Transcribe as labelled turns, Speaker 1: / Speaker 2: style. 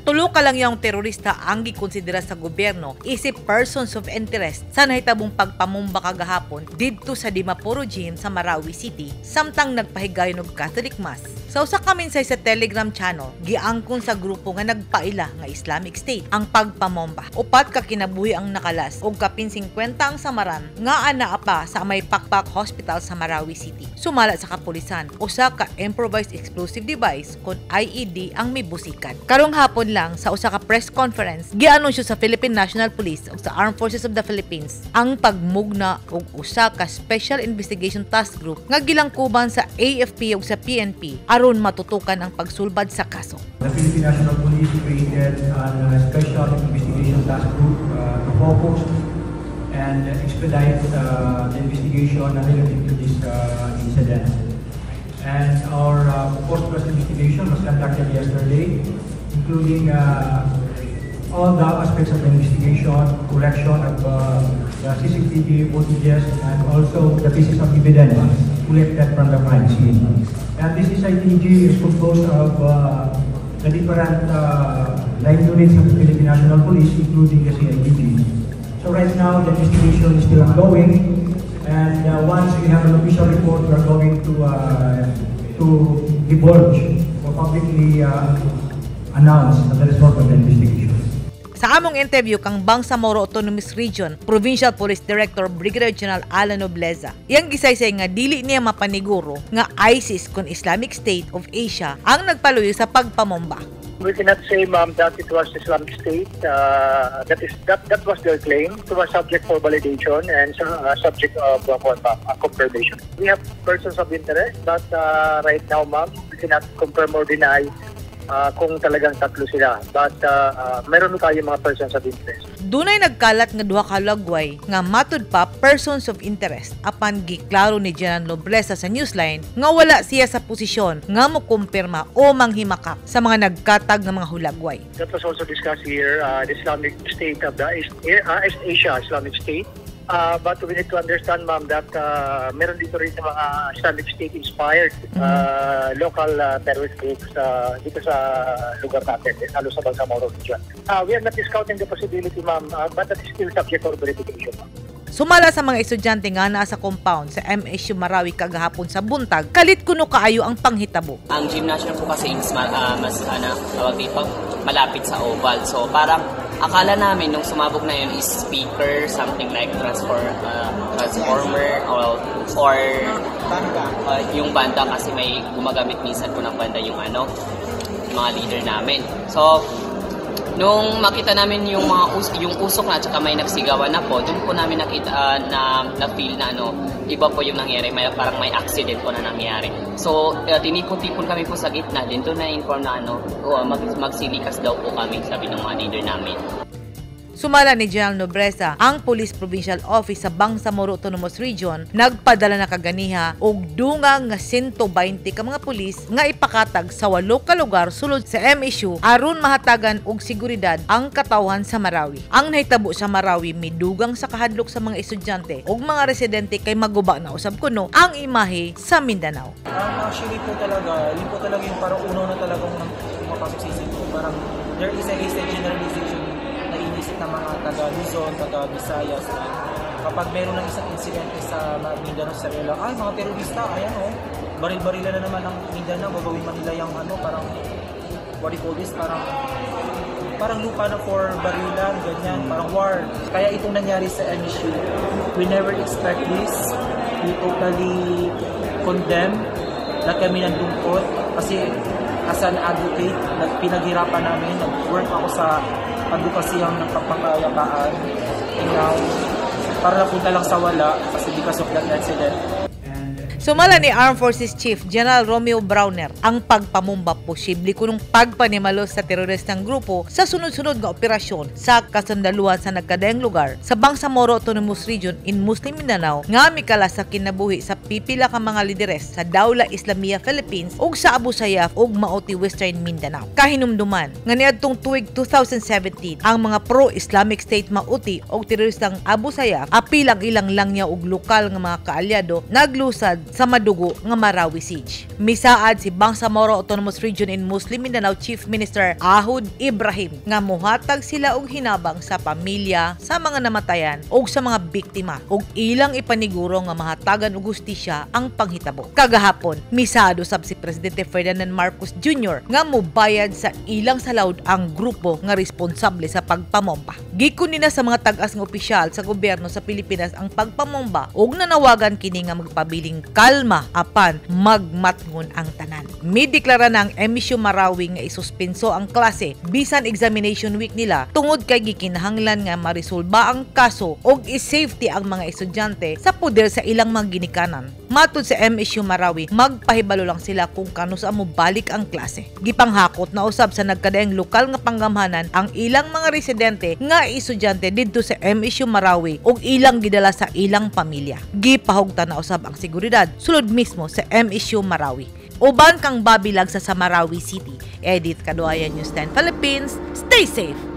Speaker 1: Tulo ka langyawng terorista ang gikonsidera sa gobyerno isip persons of interest sa nahitabong pagpamumba kagahapon didto sa Dimaporo Gym sa Marawi City samtang nagpahigayon og Catholic Mass. Sa usa ka mensahe sa Telegram channel, giangkon sa grupo nga nagpaila nga Islamic State ang pagpamomba. Upat ka kinabuhi ang nakalas ug kapin 50 ang samaran nga anaa pa sa may Pakpak Hospital sa Marawi City. Sumala sa kapulisan, usa ka improvised explosive device kon IED ang mibusikan. Karong hapon lang, sa usa ka press conference, gianunsyo sa Philippine National Police ug sa Armed Forces of the Philippines ang pagmugna og usa ka Special Investigation Task Group nga gilangkuban sa AFP ug sa PNP aron matutukan ang pagsulbad sa kaso.
Speaker 2: The Philippine National Police created a Special Investigation Task Group to focus and expedite the investigation relative to this incident. And our post-arrest investigation was conducted yesterday, including all the aspects of the investigation, collection of the CCTV footages, and also the pieces of evidence collected from the crime scene. And this SITG is composed of the different line units of the Philippine National Police, including the CIDG. So right now, the investigation is still ongoing, and once we have an official report, we are going to divulge or publicly announce the result of the investigation.
Speaker 1: Sa among interview kang Bangsamoro Autonomous Region Provincial Police Director Brigadier General Alan Nobleza, iyang gisaysay nga dili niya mapaniguro nga ISIS kon Islamic State of Asia ang nagpaluyo sa pagpamomba.
Speaker 3: We cannot say, ma'am, that it was Islamic State. That is that that was their claim. It was subject for validation and subject of confirmation. We have persons of interest, but right now, ma'am, we cannot confirm or deny kung talagang tatlo sila. But meron tayo mga persons of interest.
Speaker 1: Dunay nagkalat nga duha ka lagway nga matud pa persons of interest, apan giklaro ni General Nobleza sa Newsline nga wala siya sa posisyon nga mokumpirma o manghimakak sa mga nagkatag nga mga hulagway.
Speaker 3: That was also discussed here, the Islamic State of the East Asia Islamic State. But we need to understand, ma'am, that meron dito rin ng mga Islamic State-inspired local terrorist groups dito sa lugar natin, lalo sa Bangsamoro region. We are not discounting the possibility, ma'am, but that is still subject for verification, ma'am.
Speaker 1: Sumala sa mga estudyante nga naa sa compound sa MSU Marawi kagahapon sa buntag, kalit kuno kaayo ang panghitabo.
Speaker 4: Ang gymnasium po kasi is mas ano, tawag dito, malapit sa oval. So parang akala namin nung sumabog na yun is speaker, something like transformer or yung banda kasi may gumagamit minsan po ng banda yung ano, yung mga leader namin. So nung makita namin yung usok na at saka may nagsigawan na po, doon po namin nakita na na feel na ano, iba po yung nangyari, parang may accident po na nangyari. So, tinipon-tipon kami po sa gitna, din doon na-inform na ano, oh, magsilikas daw po kami, sabi ng mga leader namin.
Speaker 1: Sumala ni General Nobleza, ang Police Provincial Office sa Bangsamoro Autonomous Region nagpadala na kaganiha og dungang nga 120 ka mga pulis nga ipakatag sa walo ka lugar sulod sa MSU aron mahatagan og seguridad ang katawhan sa Marawi. Ang nahitabo sa Marawi midugang sa kahadlok sa mga estudyante ug mga residente kay maguba na usab kuno ang imahe sa Mindanao.
Speaker 5: Actually po talaga, yun po talaga yung parang uno na talagang pumapasok sa isip ko. Parang there is a hasty generalization na inisip ng mga taga Luzon, taga Visayas na kapag meron ng isang insidente sa Mindanao, sa nila, "Ay, mga terorista, ayan oh, baril-barilan na naman ang Mindanao, gagawin man nila yung ano, parang, what do you call this, parang lupa na for barilan, ganyan, parang war." Kaya itong nangyari sa MSU, we never expect this. We totally condemn. Lahat kami nalungkot kasi as an advocate, pinaghirapan namin, nag-work ako sa advokasiyang ng pagpapayapaan. And now, para napunta lang sa wala kasi because of that incident.
Speaker 1: Sumala ni Armed Forces Chief General Romeo Brawner, ang pagpamumba posible kunong pagpanimalos sa teroristang grupo sa sunod-sunod nga operasyon sa kasundaluhan sa nagkadaiyang lugar sa Bangsamoro Autonomous Region in Muslim Mindanao nga mikalas sa kinabuhi sa pipila ka mga lideres sa Dawla Islamia Philippines ug sa Abu Sayyaf ug Maute Western Mindanao. Kahinumduman nga niadtong tuig 2017, ang mga pro-Islamic State Maute og teroristang Abu Sayyaf apil ang ilang langyaw ug lokal nga mga kaalyado naglusad sa madugo nga Marawi Siege. Misaad si Bangsamoro Autonomous Region in Muslim Mindanao Chief Minister Ahud Ibrahim nga muhatag sila og hinabang sa pamilya sa mga namatayan og sa mga biktima ug ilang ipaniguro nga mahatagan og hustisya ang panghitabo. Kagahapon, misaad usab si Presidente Ferdinand Marcos Jr. nga mobayad sa ilang salawd ang grupo nga responsable sa pagpamomba. Gikondena sa mga tag-as nga opisyal sa gobyerno sa Pilipinas ang pagpamomba ug nanawagan kini nga magpabiling kalma apan magmatngon ang tanan. Mideklara na ang MSU Marawi nga isuspenso ang klase bisan examination week nila tungod kay gikinahanglan nga maresolba ang kaso ug i-safety ang mga estudyante sa poder sa ilang mga ginikanan. Matud sa MSU Marawi, magpahibalo lang sila kung kanusa mo balik ang klase. Gipanghakot na usab sa nagkadaiyang lokal nga panggamhanan ang ilang mga residente nga estudyante didto sa MSU Marawi ug ilang gidala sa ilang pamilya. Gipahugtan na usab ang seguridad sulod mismo sa MSU Marawi. Uban kang babilag sa Marawi City. Edith Kaduayan, News 10 Philippines. Stay safe.